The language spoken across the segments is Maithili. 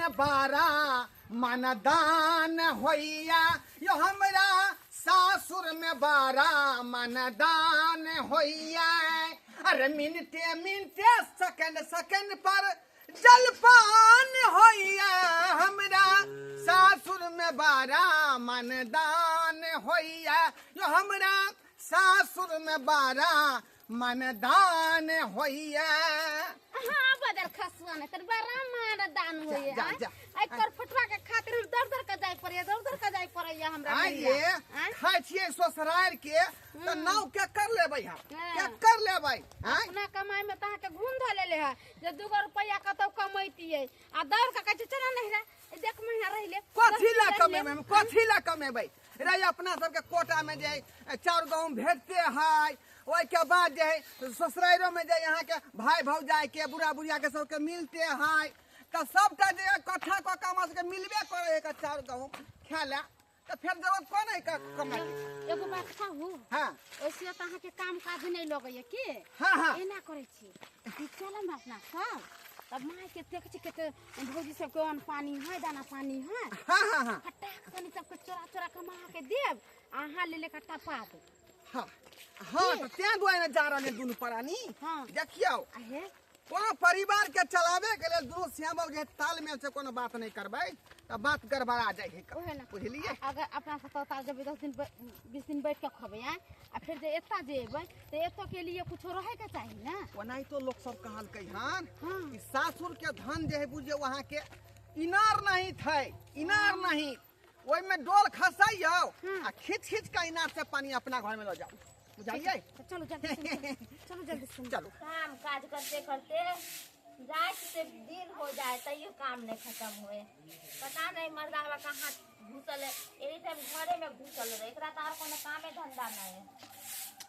में बारा मनदान होइया, यो हमरा सासुर में बारा मनदान होइया। अरे मिनटे मिनटे सेकंड सेकंड पर जलपान होइया, हमरा सासुर में बारा मनदान होइया, यो हमरा सासुर में बारा मनदान होइया। हाँ बदर खसुआ ने तर बारा मनदान होइया। जा, जा। आई कर फुटवा के खातिर हम दर दर के जाय पड़ैया, दर दर के जाय पड़ैया हमरा आइ नैया। ये आँय? खाइ छियै ससुरारि के तऽ नाव के कर लेबै हम, हाँ। के कर लेबै? आँय? अपना कमाई में तऽ अहाँके घूम धऽ लेले है जे 2 रुपैआ कतौ कमैतियै आ दौड़ के कहै छै चल नहिरा देख महीना रहि ले। कथी लए दस दिन कमेबै हम, कथी लए कमेबै रे? अपना सबके कोटा में जे चाउर गहूम भेटते है, ओहिके बाद जे है ससुराइरो में जे अहाँके भाई भौजाई के बुढ़ा बुढ़िया के सबके मिलते है, तऽ सबटा जे इकट्ठा कऽ के हमरा सबके मिलबे करै है चाउर गहूम खाय लए, तऽ फेर जरूरत कोन है कमाइ के? एगो बात कहू? हाँ। वैसे तऽ अहाँके काम काज नहि लगैया की? हाँ, हाँ। एना करै छी कि चलम ने अपना सब, तब माय के देखै छी कते भौजी सबके अन्न पानी है, दाना पानी है। हाँ, हाँ, हाँ। फटाक सनी सबके चोरा चोरा के माँ के देब, अहाँ ले ले कट्टा पात। हाँ, हाँ, तऽ तें दुआरे ने जा रहल है दुनू प्राणी। हाँ। देखियौ। आहे। कोनो परिवार के चलावे के लेल दुनू श्याम बाबू जे तालमेल से कोनो बात नहीं करबै तऽ बात गड़बड़ा जाइ है। ओहे ना। बुझलियै? अगर अपना सब तऽ जेबै 10 दिन 20 दिन बैठ के खबै, आँय? आ फेर जे एतऽ जेबै तऽ एतऽ के लिए कुछो रहे के चाही ना। ओनाहितो लोक सब कहलकै हन हाँ। कि सासुर के धन जे है बुझियौ अहाँ के इनार नहीं थे, इनार नहीं, ओहिमे डोल खसैयौ हाँ। आ खींच खींच के इनार से पानी अपना घर में लऽ जाउ, बुझलियै? तो चलो जल्दी से चलो, चलो जल्दी से चलो। काम काज करते करते रात से दिन हो जाए तैयो काम नहीं खत्म हुए। पता नहीं मर्दावा कहाँ घुसल है, एनी टाइम घरे में घुसल रहे, एकरा तो और कोनो कामे धंधा नहीं है।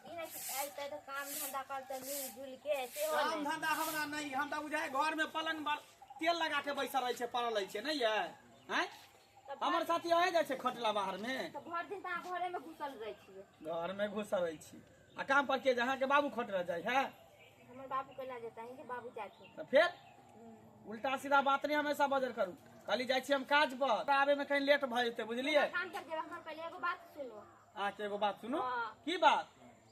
ई नहीं कि अइते तो काम धंधा करते मिल जुल के, सेहो काम नहीं। धंधा हमरा नहीं, हम तो बुझाय घर में पलंग पर तेल लगा के बैसल रहे छे, पड़ल रहे छे, नहीं है? हैं? तब हमर साथी आए जाय छे खटला बाहर में। तो भर दिन तो अहाँ घरे में घुसल रहे छियै। घर में घुसल रहे छी। आ काम पर के अहाँ के बाबू खट रह जाय है? हमर बाबू केना जेता, अहीं के बाबू जाय छै। तऽ फेर उल्टा सीधा बात नहीं हमेशा बजर करू। खाली जाय छी हम काज पर, आबे में कहीं लेट भऽ जेतै, बुझलियै? काम पर जेबै, हमर पहिले एगो बात सुनू। अहाँ के एगो बात सुनू? हाँ। की बात?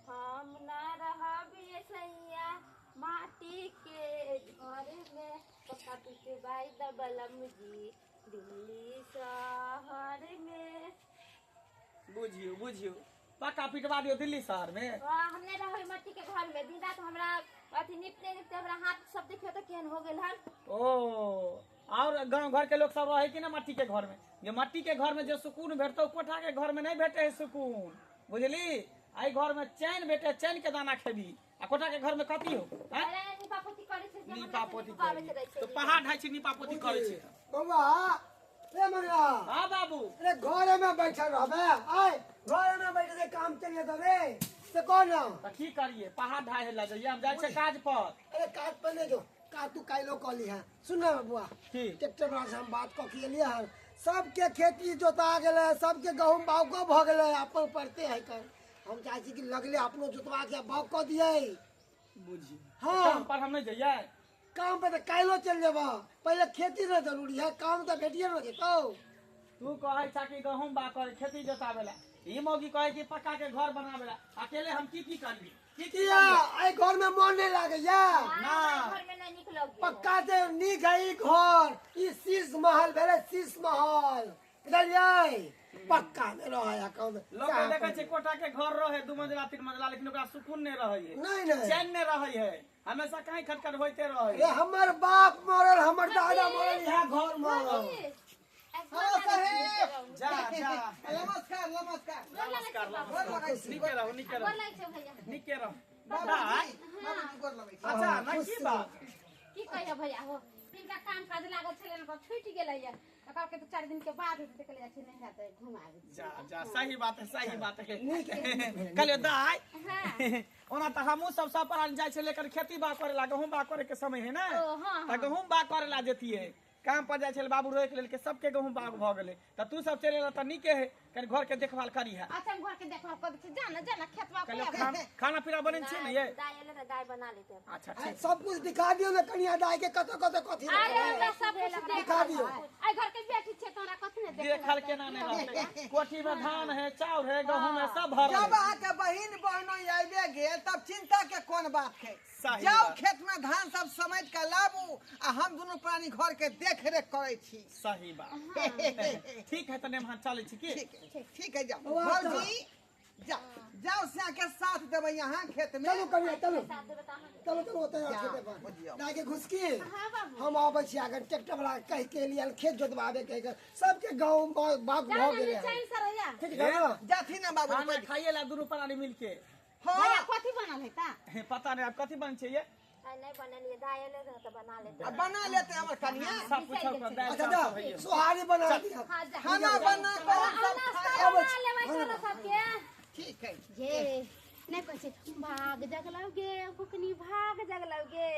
हम ना रहब ये सैया माटी के घर में, पक्का पिटवाई दबलम जी दिल्ली शहर में। बुझियौ, बुझियौ, पक्का पिटवा दियौ दिल्ली शहर में। हाँ, हम नहीं रहबै मट्टी के घर में, दिन रात हमरा अथी निपते निपते हमरा हाथ सब देखियौ तऽ केहन हो गेल हन। ओ और गांव घर के लोग सब रहे कि ना मट्टी के घर में? जे मट्टी के घर में जे सुकून भेटतौ कोठा के घर में नहीं भेटे है सुकून, बुझली? एहि घर में चैन भेटे, चैन के दाना खेबी, आ कोठा के घर में कथी हो? हैं? अरे नीपा पोती करै छै, जे हमरा नीपा से पोती नीपा करै आबैत रहै छै। तो पहाड़ ढाई छै, नीपा पोती करै छै। बौआ, ए मंगला। हाँ बाबू। अरे घरे में बैठल रहबे, आय घरे में बैठ के काम चलिए तबे से कौन ना? त की करिए, पहाड़ ढाई ला जाइए, हम जाइ छै काज पर। अरे काज पर नहीं जो, काज तू काइलो कली है। सुन ना बबुआ, की? ट्रैक्टर वाला से हम बात क के एलिए हन, सबके खेती जोता गेलै, सबके गहूम बाउग भ गेलै, अपन पड़ते है कर। हम चाहे छी कि लगले अपनो जोतवा के बाउग क दियै। बुझी। हाँ। काम पर हम नहीं जाइए। काम पर तो काल्हो चल जेबा, पहले खेती ना जरूरी है, काम तो भेटिए ना जेतौ। तू कहै छा कि गहूम बा करे खेती जोतावेला, ई मौगी कहै कि पक्का के घर बनावेला, अकेले हम की की करबी? की की किया? करबी? एहि घर में मन नहीं लागैया। ना। घर में नहीं निक लगैया। पक्का से नीक है ई घर, ई शीश महल भेलै, शीश महल, बुझलियै? पक्का में रहै है कम। लोग के देखै छै कोठा के घर रहे 2 मंजिला 3 मंजिला, लेकिन ओकरा सुकून नहीं रहै है। नहीं, नहीं। चैन नहीं रहै है, हमेशा कहीं खटखट होते रहै। रे हमर बाप मरल, हमर दादा मरल, इएह घर मरल। हाँ, साहेब। जा, जा। नमस्कार, नमस्कार। नमस्कार, गोर नमस्कार। लगै छी। नीके रहू, नीके रहू। गोर लगै छै भैया। नीके रहू। बाबूजी, दाइ। बाबूजी गोर लगै छी। अच्छा, ना की बात? की कहियो भैया हो, तिनका काम काज लागल छलै, ओकर छूटि गेलैया, तऽ कहलकै तऽ 4 दिन के बाद हेतै, तऽ कहलियै जाइ छी नैहरा तऽ घुमाबै छी। जा, जा, सही बात है, सही बात है। कहलियौ दाइ, हाँ। ओना तऽ हमहूँ सब सब प्राणी जाइ छै, लेकिन खेती बाग करे ला, गहूम बाग करे के समय है ना, ओ, हाँ, तऽ हाँ। गहूम बाग करे ला जतियै, काम पर जाइ छलै बाबू रोकि लेलकै, सबके गहूम बाग भऽ गेलै, तऽ तू सब चलि एलह तऽ नीके है, कनि घर के देखभाल करी है। अच्छा, हम घर के देखभाल कर दै छी, जा ना, जा ना, खेतवा कहलियौ, पर। खाना पीना बनेने छियै ने ये? दाइ एलै तऽ दाइ बना लेतै। अच्छा, अरे, ठीक। सब कुछ दिखा दियौ ने कनिया दाइ के, कतऽ कतऽ कथी अरे, रखल है। हमरा सब कुछ दिखा दियौ। आ जाल केना नहीं रहते? कोठी में धान है, चाउर है, गहूम है, सब भरल जब है। अहाँके बहिन बहनो आबे गेल तब चिंता के कोन बात है। सही जाओ बात। खेत में धान सब समेट के लाबू आ हम दुनू प्राणी घर के देख रेख करे छी। सही बात। ठीक है, तने हम चलै छी की? ठीक है, ठीक है, जाओ वाह, भौजी, जाओ जाओ से के साथ देबै यहाँ खेत में। चलू कनिया, चलू साथ देबै तऽ अहाँ। चलू चलू, ओतऽ जाउ जाओ, खेते पर। बुझियौ। जाके घुसकी। हाँ बाबू। हम आबै छी अगर ट्रैक्टर वाला कहि के एलियै खेत जोतवाबे कहि के, सबके गहूम बाग जाओ भऽ ना, गेलै। चैन से रहिया। ठीक है ना? जाथी ना बाबू। खाना खाइए ला दुनू प्राणी मिलके। हाँ। भैया, कथी बनल है ता? हे, पता नहीं अब कथी बन छै ये। आइ नहि बनेलियै, दाइ एलै रहै तऽ बना लेतै। आ बना लेते हमर कनिया। सब कुछ कर दाल अच्छा चाउर जा, सब है। सोहारी बना दिहऽ। हाँ जा। खाना बना के हम सब नाश्ता खाए। बना लेबै तोरा सबके। ठीक है। ये नहीं कहै छै भाग जगलौ गे फुकनी, भाग जगलौ गे,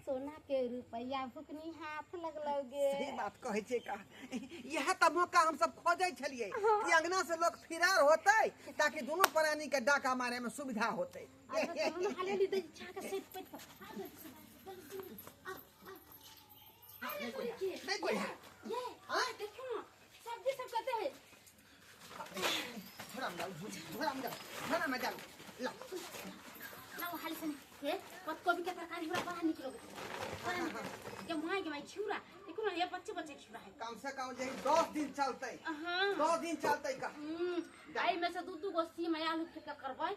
सोना के रुपैया फुकनी हाथ लगलौ गे। सही बात कहै छै का। इएह तऽ मौका हम सब खोजै छलियै कि अंगना से लोग फिरार होतै ताकि दुनू प्राणी के डाका मारे में सुविधा होतै। अच्छा, चलू ना, हाले ली दै छा के सेट पेट के। आ, जल्दी, जल्दी, आ, आ। आ, नहीं कोई के। नहीं कोई है। ये, आँय? देखियो ना, सब्जी सब कते है। झोरा में डालू, झोरा में डालू, झोरा में डालू। ला। ना वो हाली से हे पत्त गोभी के तरकारी हमरा बड़ा नीक लगै छै। बड़ा नीक। के माय के माय खिउरा देखो ना, ये बच्चे बच्चे खिउरा है। कम से कम जे 10 दिन चलतै। हाँ। 10 दिन चलतै का। एहि में से दू दू गो सीम आ आलू फेंक के करबै,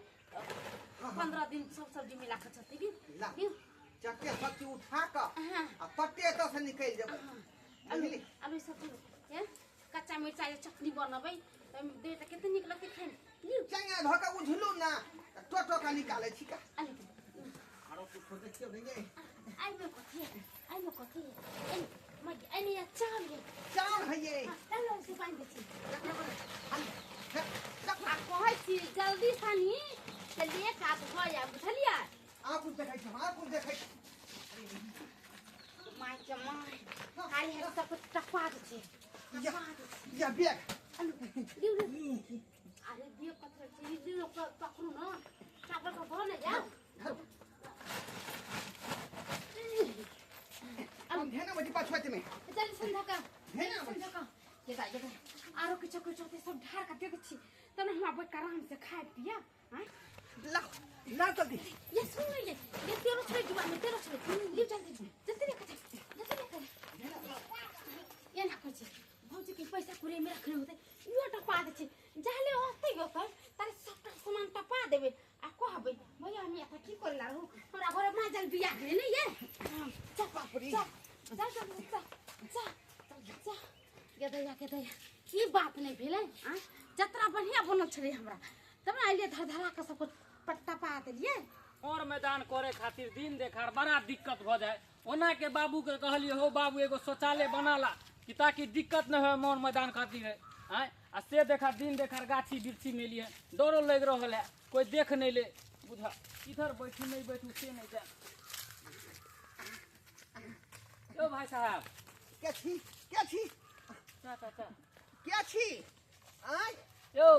15 दिन सब सब्जी मिला के चलतै की। ला। की? चक्के सब चीज उठा कऽ हाँ। आ पट्टे एतऽ से निकलि जेबै। आलू बुझली? आलू सब हे कच्चा मिर्चाई के चटनी बनबै, ओहिमे देबै तऽ कते नीक लगतै खाइमे। लिउ। चंगा धऽ कऽ उझलू ना तऽ टोटो का निकालै छी का। आलू। आरो कुछो देखियौ ने ये। एहिमे कथी है? एहिमे कथी है? एहिमे एहिमे ये चाउर है। चाउर है ये। हाँ, चलो से पानि दै छी। हे, आ कहै छी जल्दी सनी से लेट आब भऽ जायब, बुझलियै? आ कुछ देखै छी, आ कुछ देखै छी। माय के माय, खाली है सब कुछ टपा दै छै। या या बैग। आलू लिउ लिउ। अरे दियो पत्थर छै, लिउ पकड़ू न, चावल के धो ने जाउ। धरू। हम ध्यान बची पाछुआते में। जल्दी सन धक्का, हे ना। जल्दी सन धक्का। जेदा जेदा आरो किछो किछो ते सब ढार के देखै छी तब ने हमरा बैठ के आराम से खाय पिया। आँय? ला ला जल्दी। ये सुन ले, ये तेरो छलै जुबा में, तेरो छलै। लिउ जल्दी जल्दी लेके जा, जल्दी लेके जा। ये ना कहै छै भौजी के पैसा कुरे में रखने होतै, इहो टपा दै छै। जाले ओतै ओतै तारे सबटा सामान टपा देबै आ कहबै भैया हम एतऽ की करै ला रहू, हमरा घरे माजल बियाह भेलै ने ये। जा बाप रे। जा जा जा जा जा जा गेदैया गेदैया, ई बात नहि भेलै। आँय, जतरा बढ़िया बनल छलै हमरा, तब ने अइलियै धर धरा के सबकुछ टपा देलियै। और मैदान करे खातिर दिन देखार बड़ा दिक्कत भऽ जाए। ओना के बाबू के कहलिए हो बाबू एगो शौचालय बना ला कि ताकि दिक्कत न हो मोर मैदान खातिर है। आँय, आ से देखा दिन देखार गाछी बिरछी में लिए डरो लग रहल है, कोई देख नहीं ले। बुझा इधर बैठू नहीं बैठू से नहीं जाए। यो भाई साहब। के छी? के छी? चा, चा, चा। के छी? आँय? यो।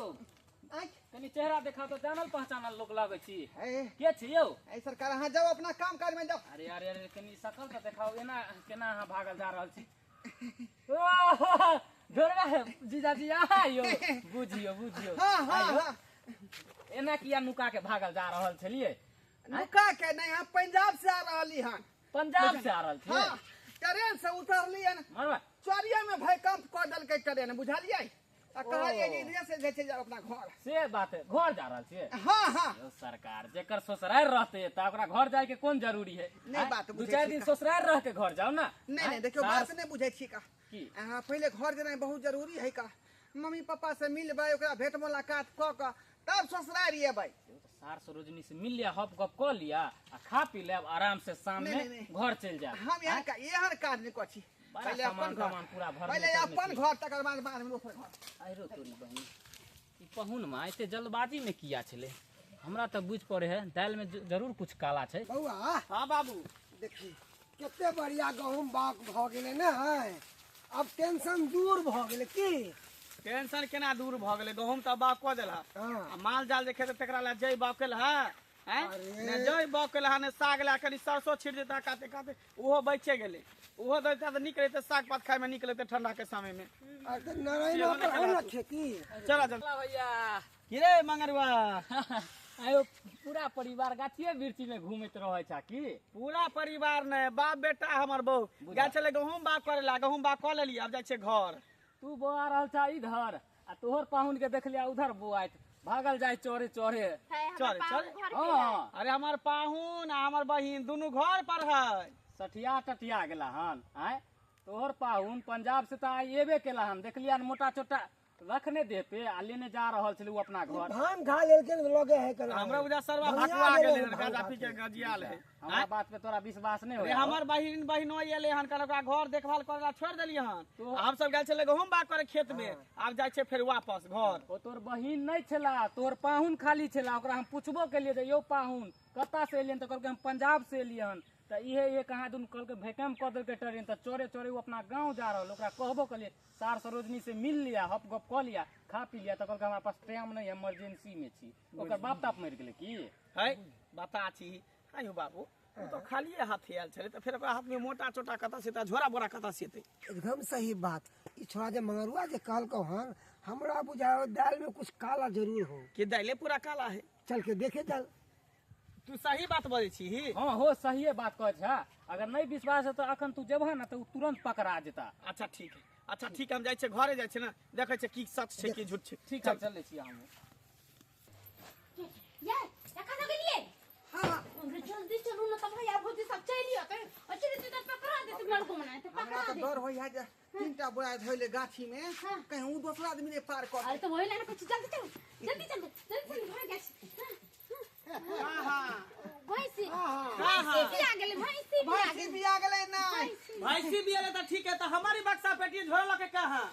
आँय? कनी चेहरा देखाओ तो जानल पहचानल लोग लागै छी। हे। के छी यौ? ए सरकार, अहाँ जाउ अपना काम काज में जाउ। अरे अरे अरे, कनी शकल तऽ देखाओ, एना केना अहाँ भागल जा रहल छी? ओह, ढोरबा है जीजाजी, अहाँ यौ, बुझियौ बुझियौ। हाँ, हाँ, आइयो। हाँ। एना किया नुका के भागल जा रहल छलियै? नुका के नहीं, हम पंजाब से आ रहली हन। पंजाब से आ रहल छियै? हाँ, ट्रेन से उतरली हन। मरबा। चोरिया में भूकंप कऽ देलकै ट्रेन, बुझलियै? आ कहलियै जे ओ। इधरे से जाइ छै अपना घर। से बात है, घर जा रहल छियै? हाँ, हाँ। यौ सरकार, जेकर ससुरारि रहतै तऽ ओकरा घर जाय के कोन जरूरी है? नहीं, आँय? बात दू बुझै चारि छी दिन का। ससुरारि रह के घर जाउ ना। नहीं, आँय? नहीं, देखियौ, बात नहीं बुझै छी का। की? अहाँ पहिले घर जेनाइ बहुत जरूरी है का। मम्मी पापा से मिलबै, ओकरा भेंट मुलाकात कऽ कऽ तब ससुरारि एबै। सार सरोजनी से मिल लिया, हप गप कऽ लिया आ खा पी लेब आराम से, शाम नहीं, में नहीं, नहीं। घर चलि जायब। हम एहन एहन काज नहीं करै छी। बड़ा पहिले सामान अपन घर, तामान पूरा भरने पहिले करने अपन छी। घर, तकर बाद बाद में दोसर घर। आइरो तोरी बहिन, ई पहुन में एते जल्दबाजी में किया छलै? हमरा तऽ बुझि पड़े है दालि में जरूर कुछ काला छै। बौआ। हाँ बाबू। देखी कते बढ़िया गहूम बाग भऽ गेलै ने, अब टेंशन दूर भऽ गेलै की? टेंशन केना दूर भऽ गेलै? गहूम तऽ बाग कऽ देलह। हाँ। आ माल जाल जे खेतै तकरा लए जै बाग केलह। हैं ने जई बाग केला हन साग ला कनी सरसों छिट देता काते काते ओहो बचे गेलै ओहो देता त निक रहते साग पात खाय में निक रहते ठंडा के समय में। अरे तो नारायण पर है ना खेती। चला चल भैया की रे मंगरुआ आयो पूरा परिवार गाछिए वृक्षी में घूमैत रहै छा की? पूरा परिवार ने बाप बेटा हमर बहू गेल छलै गहूम बाग करेला गहूम बाग कऽ लेली अब जाइ छै घर। तू बौआ रहल छा इधर आ तोहर पाहुन के देखलिया उधर बौआइत भागल जाय चोरे चोरे। चोरे चोरे। हाँ अरे हमार पाहुन आ हमर बहिन दुनू घर पर है। सठिया टटिया गेला हन आय तोहर पाहुन पंजाब से त आइ एबे केला हन देखलिया मोटा चोटा रखने दे पे आ लेने जा रहल छलै उ अपना घर। भांग खा लेलकै लगे है कर हमरा बुझा सरवा भटवा गेलै गाजा पी के गजियाल है। हमरा बात पे तोरा विश्वास नहीं अरे होय। हमर बहिन बहिनो एले हन कल ओकरा घर देखभाल करेला छोड़ देलियै हन हम सब गेल छलै गहूम बाग करे खेत में आब जाइ छै फेर वापस घर। ओ तोर बहिन नहीं छला तोर पाहुन खाली छला ओकरा हम पुछबो केलियै जे यौ पाहुन कतऽ से एलियन त कहलकै हम पंजाब से एलियै हन त इहे इहे कहाँ दुन कहलकै भैकम कऽ देलकै ट्रेन त चोरे चोरे उ अपना गाँव जा रहल ओकरा कहबो केलियै सार सरोजनी से मिल लिया हप गप कऽ लिया खा पी लिया त कहलकै हमरा पास टाइम नहीं है इमरजेंसी में छी। ओकर बाप ताप मरि गेलै की है बता छी आयौ बाबू ओ तो खालिए हाथ आयल छलै त फेर ओकरा हाथ में मोटा चोटा कतऽ से त झोरा बोरा कतऽ से एतै। एकदम सही बात। ई छोड़ा जे मंगरुआ जे कहलकौ हन हमरा बुझाओ दाल में कुछ काला जरूर हो। कि दाले पूरा काला है चल के देखे चल। तू सही बात बजै छी। हाँ हो सही बात कहै छ अगर नहीं विश्वास है तो अखन तू जेबह ना त उ तुरंत पकड़ा जेता। अच्छा ठीक है अच्छा ठीक हम जाइ छै घरे जाइ छै ना देखै छै की सच छै की झूठ छै। ठीक है चलै छी हम। यार कहाँ गेलियै? हां जल्दी चलू ना तब भैया भौजी सब चलि अतै और चलि जेतै त पकड़ा देतै लड़को मना त हमरा पकड़ा तो दे। डर होय है जे तीनटा बोरा धइले गाछी में कहीं उ दोसरा आदमी ने पार कर। अरे तो वही लाने कुछ जल्दी चलू जल्दी चलू जल्दी चलू भाग गेल। हां हां भैंसी भैंसी भी आ गेलै भैंसी भी आ भैंसी भी आ गेलै ना भैंसी भी आले त ठीक है त हमारी बक्सा पेटी झोरा लके कहां?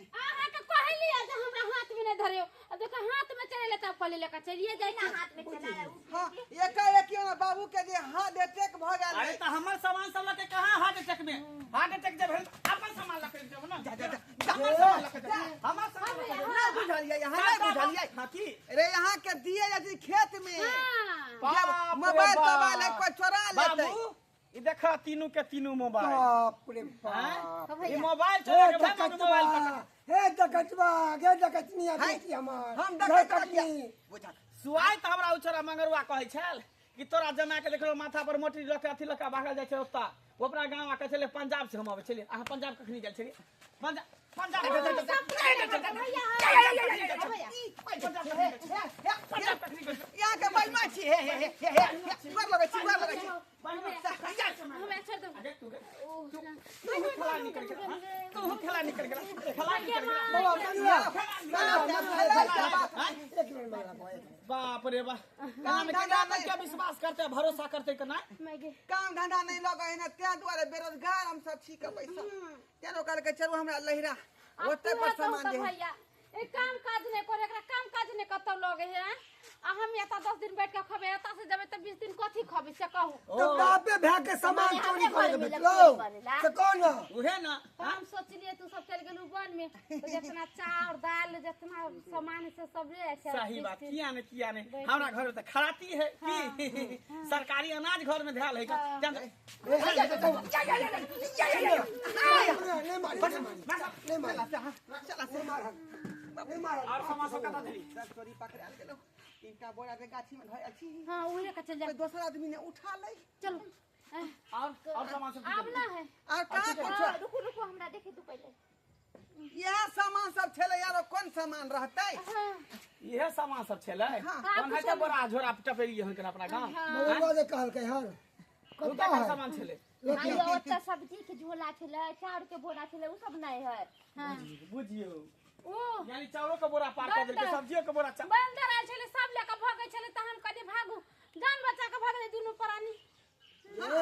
अहाँ के कहलियै जे हमरा हाथ में नहीं धरियो अब देखो हाथ में चले त पहिले लेके चलिए जाइ ना हाथ में चला हां एकाएक ना बाबू के जे हार्ट अटैक भ गेल। अरे त हमर सामान सब लके कहां हार्ट अटैक में हार्ट अटैक जे भेल अपन सामान लके जेब ना जा जा जा हमर सामान लके जेब हमर सामान लके जेब। ना बुझलियै यहाँ नहीं बुझलियै। हां की अरे यहाँ के दिए जाइ खेत में हां मोबाइल तोबाइल है कोई चोरा लेतै। बाबू ई देखा तीनू के तीनू मोबाइल। बाप रे बाप ई मोबाइल चोरा के भाई मोबाइल पकड़। हे डकचवा गे डकचनिया बेटी हमार हम डकचनिया बुझा सुआइ त हमरा उछरा मंगरुआ कहै छल कि तोरा जमा के देखलो माथा पर मोटी रख अथी लका भागल जाइ छै ओत्ता ओ अपना गांव आ के छलै पंजाब से हम आबै छलियै। अहाँ पंजाब कखनी गेल छलियै? पंजाब पंजाब यहाँ के बदमाश छी हे हे हे हे गोर लगै छी गोर लगै छी। हमरा छोड़ दो। तू खेला निकल गेला तू खेला निकल गेला खेला निकल गेला बाबा मंगरुआ एक मिनट मारा बाप रे बाप काम धंधा नहीं क्या विश्वास करते भरोसा करते के ना काम धंधा नहीं लगे है ना त्या दुआरे बेरोजगार हम सब छी के पैसा तेरो कर के चलू हमरा लहिरा ओते पर सामान दे भैया ए काम काज नहीं करे एकरा काम काज नहीं कतौ लगे है आ हम एता 10 दिन बैठ के खबे एता से जेबे त 20 दिन कथी खबे से कहू। तो बापे भै के सामान चोरी करे के बेचलो से कौन ना उहे ना हम सोचलिए तू सब चल गेलू वन में तो जितना चाउर दाल जितना सामान से सब ले आए। सही बात किया ने हमरा घर में त खराती है की सरकारी अनाज घर में धैल है नहीं मारी नहीं मारी चला से मार नहीं मार और सामान सब कता धरी सब चोरी पकड़ाल गेलो तीनटा बोरा के गाछी में धइल छी। हां उहे के चल जा कोई दोसर आदमी ने उठा ले चलो और सामान सब आब ना है और कहां कुछ रुकू रुकू हमरा देखे तू पहले यह सामान सब छले यार कोन सामान रहतै? यह सामान सब छले कोन है त बोरा झोरा टपेली हन अपना गांव मंगरुआ जे कहलकै हन कत का सामान छले? आयो ओतऽ सब्जी के झोला छले चाउर के बोरा छले उ सब नहीं है। हां बुझियो ओ यानी चाउरो के बोरा पार कर देलकै सब्जियो के बोरा बंदर आयल छले सब लेके भागै छले त हम कनी भागू जान बचा के भागले दुनू प्राणी। ए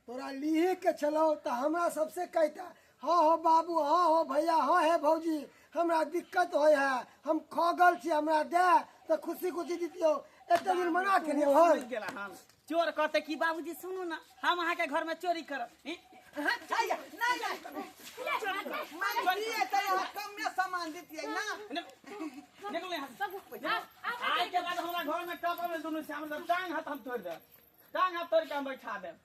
तोरा लीहे के छलौ त हमरा सबसे कहता हाँ हो बाबू हाँ हो भैया हाँ हे भौजी हमरा दिक्कत होय है हम खगल छी हमरा दे त खुशी खुशी दितियो एते दिन मना केलियो हन गेला हम चोर कहते कि बाबूजी सुनू ना हम अहाँ के घर में चोरी करब। हां नहीं नहीं मैं दिए त यहाँ कम में सामान दितियै ना निकलो यहाँ से। आइ के बाद हमरा घर में टप में दुनू से। छै, हम सब टांग हाथ हम तोड़ि देब, टांग हाथ तोड़ि के हम बैठा देब।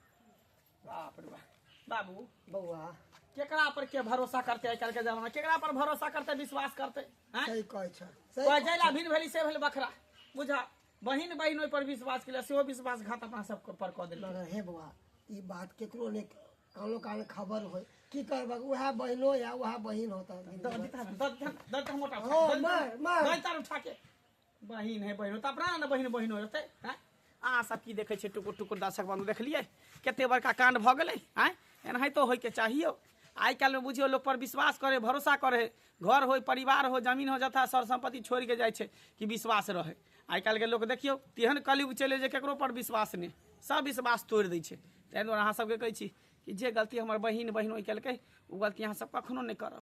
बाप रे बाप। बाबू बौआ, केकरा पर के भरोसा करते आइ काल्हि के जमाना, केकरा पर भरोसा करते विश्वास करते? आँय? सही कहै छ, सही। कोइ जैला भिन भेली से भेल बखरा, बुझा बहिन बहिन ओहि पर विश्वास केलक, सेहो विश्वासघात अपना सब पर कऽ देलक। मगर हे बौआ, ई बात केकरो नहि कानो कान खबर होय, की करबक, उएह बहिनो या उएह बहिन होता। दर्द मोटा हाँ, मार, मार। दर्द उठा के बहिन है बहिन तऽ अपना ने बहिन बहिन होतै। आँय, अहाँ सब की देखै छियै टुकुर टुकुर? दर्शक बन्धु, देखलियै कते बड़का कांड भऽ गेलै? आँय, एनाहितो होइके चाहियो। आइ काल्हिमे बुझियौ लोक पर विश्वास करे, भरोसा करे, घर होइ, परिवार हो, जमीन हो, जथा सर सम्पत्ति छोड़ि के जाइ छै कि विश्वास रहै। आइ काल्हिके लोक देखियौ तेहन कलयुग चलि जे केकरो पर विश्वास नहि, सब विश्वास तोड़ि दै छै। ताहि दुआरे अहाँ सबके कहै छी कि जे गलती हमर बहिन बहिनोइ केलकै, ओ गलती अहाँ सब कखनो नहि करब।